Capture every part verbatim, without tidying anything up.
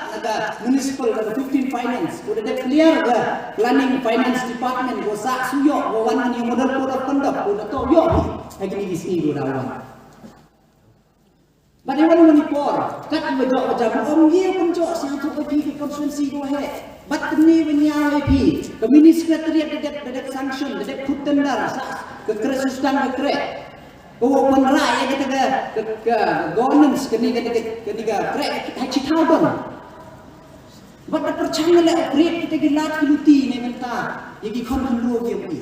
Na ka municipal, na ka fifteen finance, ko da dep clear ka planning finance department, ko sa shu ïoh, ko wan ïa model code of conduct, ko da toh ïoh hi. Ha kine ki sngi ko da wan. Bad ïa wan wan i por, kat ïa ba jok ba jam, ym ïa pynjok sngewthuh ba phi ka constituency ko heh. Bad kane ba ñiaw ïa phi, ka mini secretariat da dep, da dep sanction, da dep khut tender, sa, ka kreh sdang ka kreh. Ko wa wanrah ïa kata ka, ka, ka governance kane ka, ka, kane ka kreh ha ki thaw don. Bad da pyrshang leh u create kita ki lad ki luti ne mynta ïa ki khon khynroo ki ïa ki.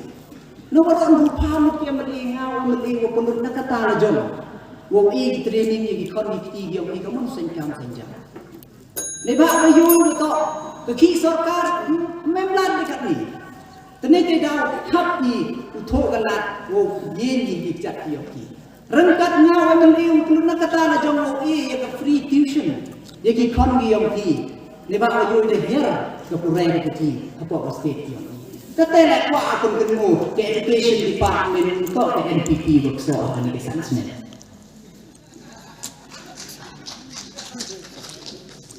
Na wa don ruh pha mut ki MLA nga wa MLA wa pynlut na kata la jong. Wa u e ki training ïa ki khon ki kti ki ïa ki ka mon seng kam seng jam. Neibhah ba ïoh ba toh ka khih sorkar, mem lad de katni. Tene te daw khap i u thoh ka lad wow ïen i ki kjat ki ïong ki. Ryngkat nga wa MLA u pynlut na kata la jong wow e ïa ka free tuition ïa ki khon ki ïong ki. Neibhah wa ïoh da hiar ka purai ka kti hapoh ka state ki ïong ki. Kata la kwah pyn kynmo ka education department toh ka NPP wa kso ha kane ka san snem.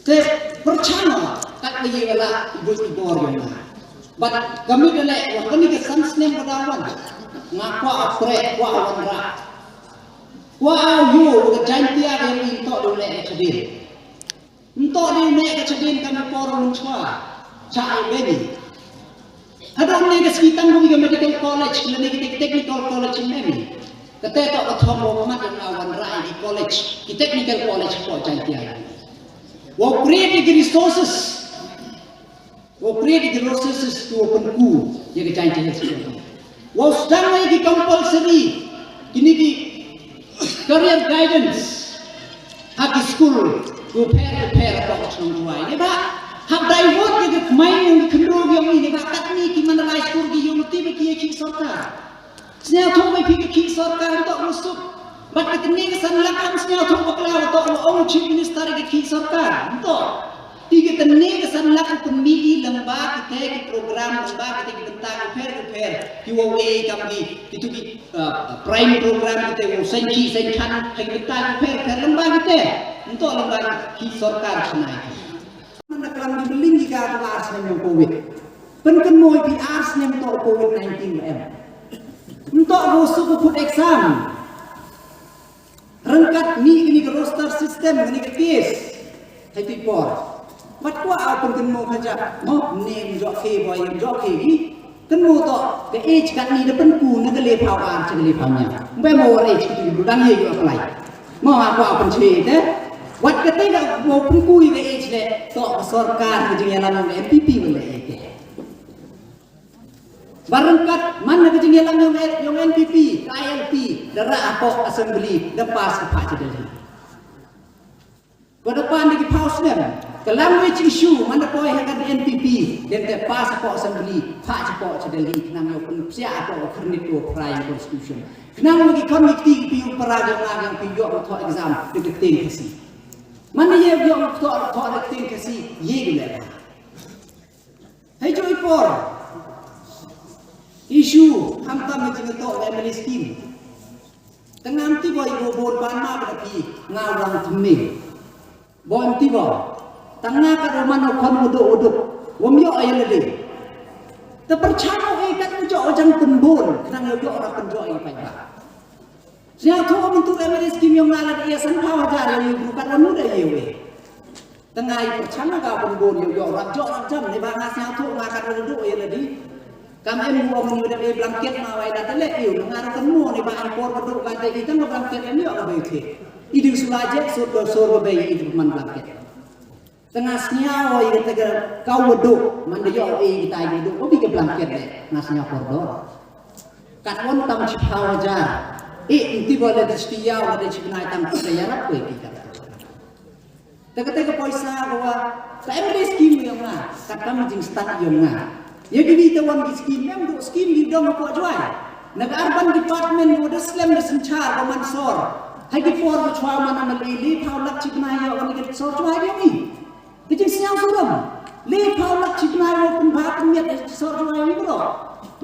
Te pyrshang kat ba ïa la i buit i bor ïa nga. Bad ka mut leh wa kane ka san snem ba da wan. Nga kwah u kreh, kwah u wanrah. Kwah u ïoh ka Jaintia ka ïa i ntoh da u leh ka shadien. Ntoh da u leh ka shadien ka mi por mynshwa. Cha ai beni. Hadon ne ka sngi tang bun ka medical college, lane ka technical college in emi. Kata toh ka thong wa ka mat ïa nga wanrah ïa ki college, ki technical college hapoh Jaintia. Wow create ïa ki resources. Wow create ïa ki resources to pynku ïa ka Jaintia Hills College. Wow sdang ïa ki compulsory, kine ki career guidance. Ha ki skul, ki pher, ki pher, hapoh ka shnong Jowai. Neibhah, hap divert ïa ka kmai ïa ki khynroo ki ïong i, neibhah katni ki man la lai skul ki ïong ti ba ki ïa ki sorkar. Sngewthuh ba phi ki khih sorkar ntoh ruh suk. Bad ka tynne ka san lak kam sngewthuh bakla ba toh ba ong u Chief Minister ki khih sorkar ntoh. Phi ka tynne ka san lak u pynmih i lyngba kita ki program, lyngba kita ki bynta ki pher ki pher. Ki wow e kam ki, kitu ki, uh, prime program kita wow seng khih seng khan, ha ki bynta ki pher pher lyngba kita. Ntoh lyngba ki khih sorkar shna ki. Mynta klam ki bylling ki ka ar snem ïa u Covid. Pynkynmaw ïa phi ar snem toh u Covid nineteen ba em. Ntoh ruh suk u put exam. Ryngkat mih kane ka roster system kane ka case. Hai ti por. Bad kwah u pynkynmaw ka jaka. Mo, ne ym jok ki, boi ym jok ki. Kynmaw toh ka age katni da pynku na ka laiphew ar sha ka laiphew hynñiew. Ym bai mo war age kiti u dang ïa u apply. Mo ha kwah pynshai te. Wat kata ka mo pynku ïa ka age leh toh ka sorkar ka jingïalam ka NPP ba leh ïa te. Ba ryngkat man ka jingïalam ïong, ïong NPP ka ILP da rah hapoh assembly da pass ka phah sha Delhi. Ko da pan da ki phew snem ka language issue man da poi ha ka NPP, dei te pass hapoh assembly, phah shapoh sha Delhi, khnang ïoh pynpsiah hapoh ka khyrnit ka phra ïa ka constitution. Khnang ïoh ki khon ki kti ki phi ïoh para ïoh nga ïoh phi ïoh thoh exam da ka ktien Khasi. Man da ïoh ïoh thoh thoh da ka ktien Khasi ïa ki leh. Hei jooh i por. Issue khamtam ha jingtoh ka MLA scheme. Tang ngam ti boi ko bor ban ma ba phi nga u dang thymmai. Boi ngam ti boi. Tang nga ka roman u khon u duk u duk. Wam ïoh ïa lade. Te pyrchang u ei kat u jooh u jang pynbun. Khnang ïoh ïoh ra pynjooh ïa paidbah. Sngewthuh mynta ka MLA scheme ïong nga la da ïa san phew hajar ïa u gru kat wan u da ïa u ei. Tang nga ïa pyrchang nga ka pynbun ïa u ïoh rap jooh rap jam ne ba nga sngewthuh nga kat wan u da ïa lade. Kam em u ong u da ei blanket ma wai da te leh ïa u nga ruh kan mo ne ba ai por ba duk ba te i tang blanket ne ïoh ba i te. I ding sula jet sur ba sur ba i ding man blanket. Te nga sngew ïa kata ka kaw wa duk man da ïoh ïa kita ïa duk ba bi ka blanket de nga sngew kordor. Kat won tam shi phew hajar. Eh, nti ba la da shi ïaw la da shi bnai tam ka ïarap ko ïa kita. Te kata ka poisa ka wa ka MLA scheme ïong nga, ka kam jingstad ïong nga. Ïa ki wi te wan ki scheme, em duk scheme di dong hapoh Jowai. Na ka urban department wa da slem da synchar ba man sor. Ha ki por ba chwa man MLA le phew lak shi bnai ïa wan ki sor Jowai ïong i. Ka jingsngew suram. Le phew lak shi bnai ruh pynbha pynmiat da sor Jowai ïa bro.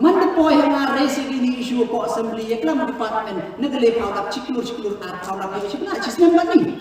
Man da poi ha nga raise ïa kine issue hapoh assembly ïa klam department na ka le phew lak shi klur shi klur ar phew lak ïa shi bnai shi snem bad ni.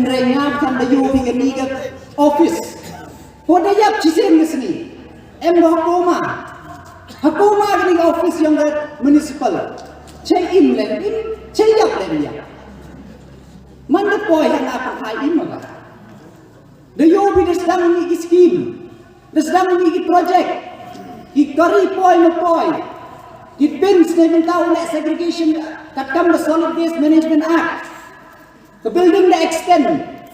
Hynrei nga ba than da ïoh phi kane ka office. Ko da ïap shisien ka sngi. Em ba ha koma. Ha koma kane ka office ïong ka municipal. Che im len im, che ïap len ïap. Man da poi ha nga pynhai im ba. Da ïoh phi da sdang ïa ki scheme. Da sdang ïa ki project. Ki kari poi ma poi. Ki bins ne mynta u leh segregation katkam da Solid Waste Management Act. Ka building da extend.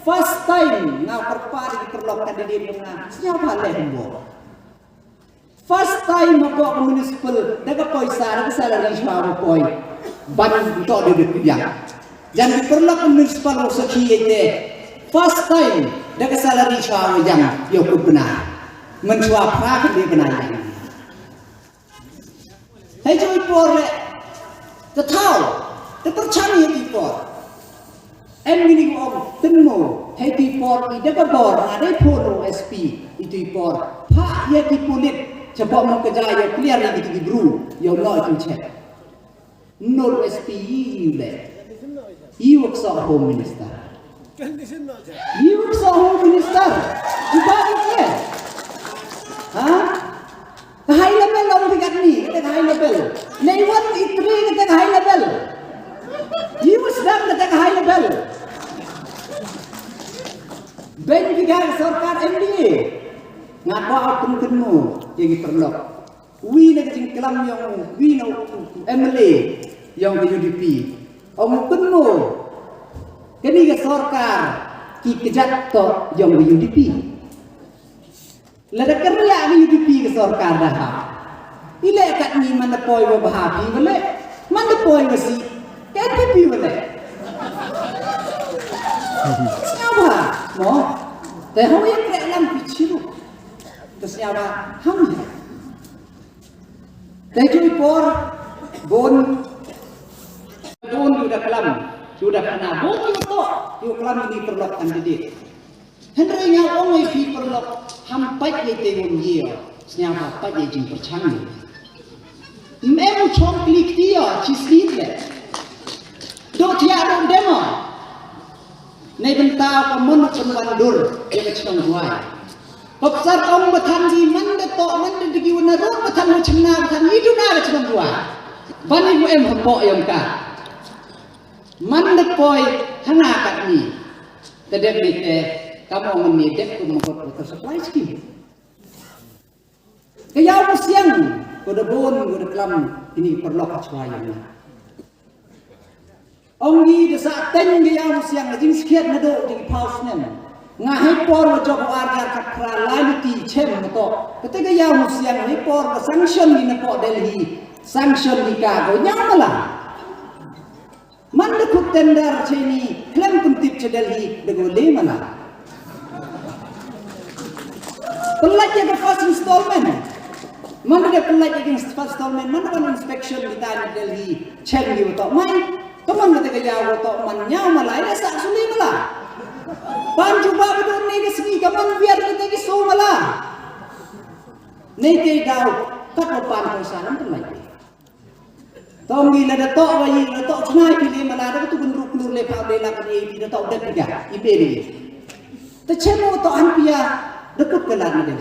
First time nga kyrpad ïa ki paralok candidate jong nga. Sñiawbha leh homework. First time hapoh ka municipal da ka poisa da ka salary shuwa ba poi. Ban to da duk ïa. Jan ki paralok municipal u sakhi ïa te. First time da ka salary shuwa ba ïang ïa u kut bnai. Mynshuwa phra ka dei bnai ïang. Hei jong i por le. Te thaw. Te pyrchang ïa ki por. Em kini ki ong, kynmaw, hei tu i por i da ka bor, nga dei phone u S P, i tu i por. Phah ïa ki pulit, shapoh Mongkajai ïa clear ïa ki tu ki bru, ïa u noh i tu i chet. Nud u S P i u leh. I u ksoh Home Minister. I u ksoh Home Minister. I ba i ke. Ha? Ka high level ong phi katni, kata ka high level. Nei wan i tri kata ka high level. I u sdang kata ka high level. Beiñ ki ka sorkar M D A. Nga kwah ong kynmaw ïa ki paralok. Wi na ka jingklam ïong wi na u M L A ïong ka U D P. Ong kynmaw kani ka sorkar ki kjat to ïong ka U D P. Lada kyrliang ka U D P ka sorkar da ha. I leh katni man da poi wa bha phi wa leh. Man da poi wa si. Ka N P P wa leh. Sñiaw bha. Mo. Te hoi kreh lang pi chiru. Te sñiaw bha. Ham ya. Te ju i por. Bun. Bun ju da klam. Ju da kana. Bun ju to. Ju klam ini perlok candidate. Hynrei nga ong ïa phi paralok, ham pait ïa te ngam ïa, sñiaw ha pait ïa jingpyrchang ïa. Ym em u chong kli kti ïa, chi sngi le. Dok thiah dok dem ïa. Nei bynta ka mon u pynwan dur ïa ka chnong Duwai. Pop sar ong ba than di man da tok man da digi wana rot ba than u chynna ba than i duna ka chnong Duwai. Ban i u em hapoh ïa ka. Man da poi hanga katni. Te dep ni te kam ong ni dep kum mangkot water supply scheme. Ka Ïaw Musiang ko da bun ko da klam ini paralok chwa ïa nga. Ong ngi da sa teng ka Ïaw Musiang ka jingskhiat na do jingphaw snem. Nga hei por wa jop ar jar khat phra lai luti chem na to. Kata ka Ïaw Musiang hei por wa sanction ni na po Delhi. Sanction ni ka ko nyamala. Man da kut tender chini klem pyntip cha Delhi da go le mala. Pynlait ïa ka first installment. Man da pynlait ïa ka first installment man da wan inspection kita ni Delhi chen ïa u to mai. Ka man da ka ïa u to man ñiaw mala ïa sa suli mala. Pan juba ba don ne ka sngi ka man biar kita ki so mala. Nei te daw kat lo pan ko sa lam pynlait. Tong ngi la da toh wa yi la toh chnai phi le mala da tu gun ruk lur le pha le la ka le phi da toh da phi da i be le. Ta chemo toh an pia da kut ka la na de.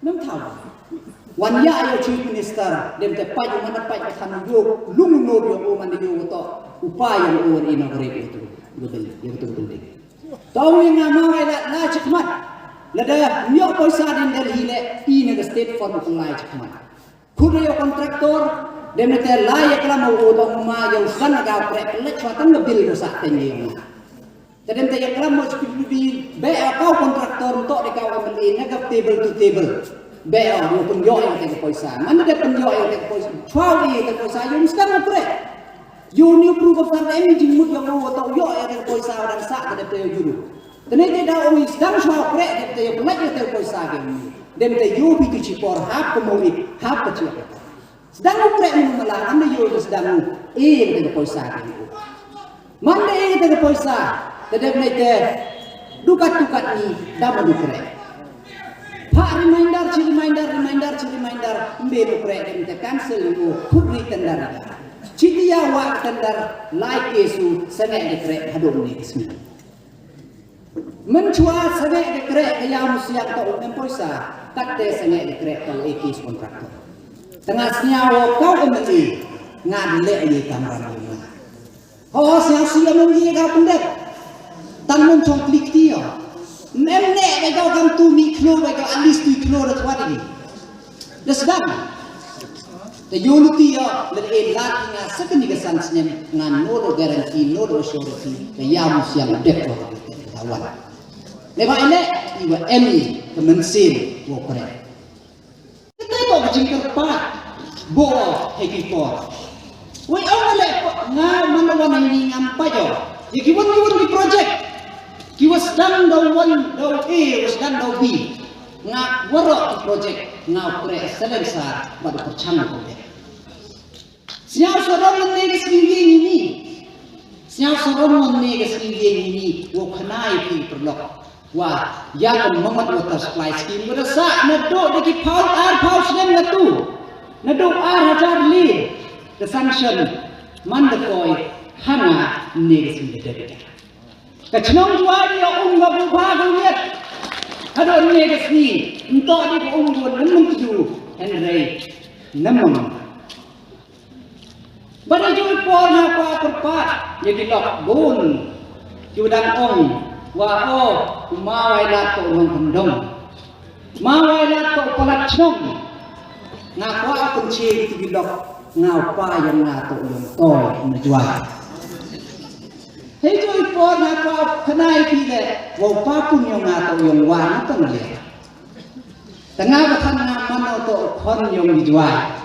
Nam thaw. Wan ya ya chief minister dem te pai man pai ka than yo lung no yo o man yo toh. Upa yang o ri na gre tu. Yo bel yo tu bel. Tong ngi nga ma la la chikmat. La da nyo poisa den Delhi le i na state fund ko la chikmat. Khut ïa u contractor, dem te la ïa klam u u dong ma ïa u san ga u krek lek chwa tang bil ko sa ten ïa u. Te dem te ïa klam mo chwa bi be ïa ka u contractor to de ka u M L A na ka table to table. Be ïa u pun ïoh ïa te ka poisa. Man de pun ïoh ïa te ka poisa. Chwa ïa te ka poisa ïa u stan u krek. Ïa u ni u pru ko sa em jingmut ïa u to ïoh ïa te ka poisa u dang sa ka de te ïa u juru. Te ne te da ong i sdang shwa u krek te te ïa pynlait ïa te u poisa ke ong. Dem te ïa u phi tu chi por hap ka mo i hap ka chi. Sdang u krek mala man da ïa u te sdang u e ïa te ka poisa ke ong. Man da e ïa te ka poisa te dem ne te dukat dukat ni da man u krek. Pha reminder chi reminder reminder chi reminder mbe u krek dem te cancel u khut ni tender. Chi ti ïa wa tender lai ke su sangeh de krek hadong ni ke smi. Mynchwa sangeh de krek ka ïa musiang ka u em poisa, kat te sangeh de krek ka u ekis contractor. Tanga sñiaw ka u em ni nga de le ye kamran ni. Ho sñiaw si em ni ka pendek. Tang mun chong klik ti yo. Em ne ba ka kam tu mi klo ba ka at least tu klo da twat ni. Da sdang. Te ïoh luti ïa lada e lad ïa nga sa kani ka san snem nga no do guarantee no do surety ka ïa musiang dep ko ka wan. Ne ba ine i wa em i ka mynsiem wa kre. Kata ko ka jingkyrpad bo he ki por. Wei ong le nga man wan ni ngam pa jo. Ye ki wan ki wan ki project. Ki wa sdang da wan da e wa sdang da bi. Nga waroh ki project nga u kre selensa bad u pyrchang u kre. Sñiaw sarong ne ki sngi ni ni. Sñiaw sarong ynne ka sngi ïa ngi, wow khana ïa phi paralok. Wa, ïa ka Mawngwat Water Supply Scheme, wa da sah naduh da ki phaw, ar phaw snem nga tu. Naduh ar hajar le, ka sanction, man da poi, ha nga, ynne ka sngi da dep. Ka chnong Jwai da ïa um ka buba ka miet. Haduh ynne ka sngi, ym toh dei ka um ka Nongmyntdu, hynrei, Namong. Bad ha juh i por nga kwah kyrpad ïa ki lok bun. Ki wa dang ong, wa o, u Mawailat to u nongkyndong. Mawailat to u palat chnong. Nga kwah pynshai ïa ki lok, nga u pa ïong nga to u ïong Toi na Jwai. Ha juh i por nga kwah khana ïa ki leh, wa u pa pun ïong nga to u ïong Wa na Tanglia. Tang nga ba than nga mano to u khon ïong i Jwai.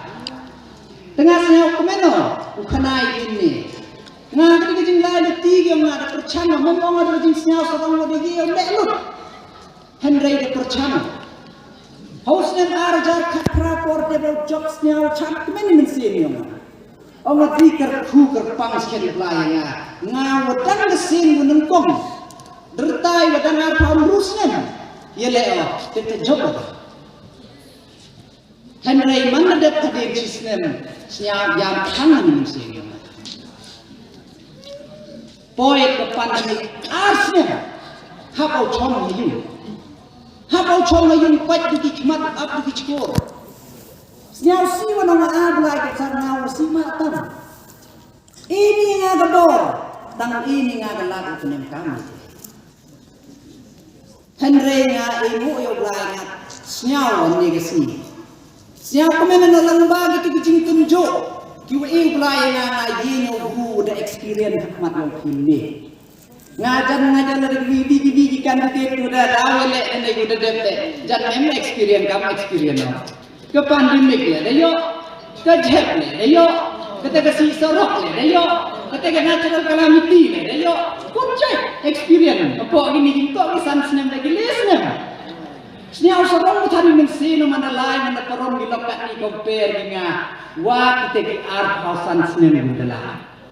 Tang nga sñiaw kmen o, u khana ïa ine. Nga kata ka jinglai lynti ïong nga da pyrchang, nga mong ong nga da ka jingsñiaw sarong nga da ïa leh lut. Hynrei da pyrchang. Ha u snem ar hajar khatphra por dep u jop sñiaw cham kmen i mynsiem ïong nga. Ong nga dei kyrkhu kyrpang skhem Blai ïa nga. Nga wa dang ka sien wa nyngkong. Dyrtai wa dang arphaw hynriew snem. Ïa leh o, te te jop o. Hynrei man la dep hadien shi snem, sñiaw ïam khang ha mynsiem ïong nga. Poi ka pandemic ar snem, hap o chong ha ïung. Hap o chong ha ïung, pait da ki khmat, ap da ki chkor. Sñiaw si wa nong a Blai ka sar nga wa si ma tam. Ini nga ka bor, tang ini nga ka lad u knem kam. Hynrei nga ïa u Blai nga sñiaw ynne ka sngi. Sñiaw kmen na lang ba kito ki jingtynjuh. Ki wa ïa u Blai nga nga ïa u hu da experience ha khmat ïa u phim ne. Nga jan nga jan la ri ri ri ri kan ri ri da da wa leh ne u da dep leh. Jan em experience kam experience no. Ka pandemic leh da ïoh, ka jhep leh da ïoh, kata ka sih sarok leh da ïoh, kata ka natural calamity leh da ïoh. Kum jai experience, hapoh kine ki to ki san snem da ki le snem. Sñiaw sarong ka than i mynsiem, man la lai man la parom ki lok kat ni compare ki nga wa kata ki arphaw san snem da la.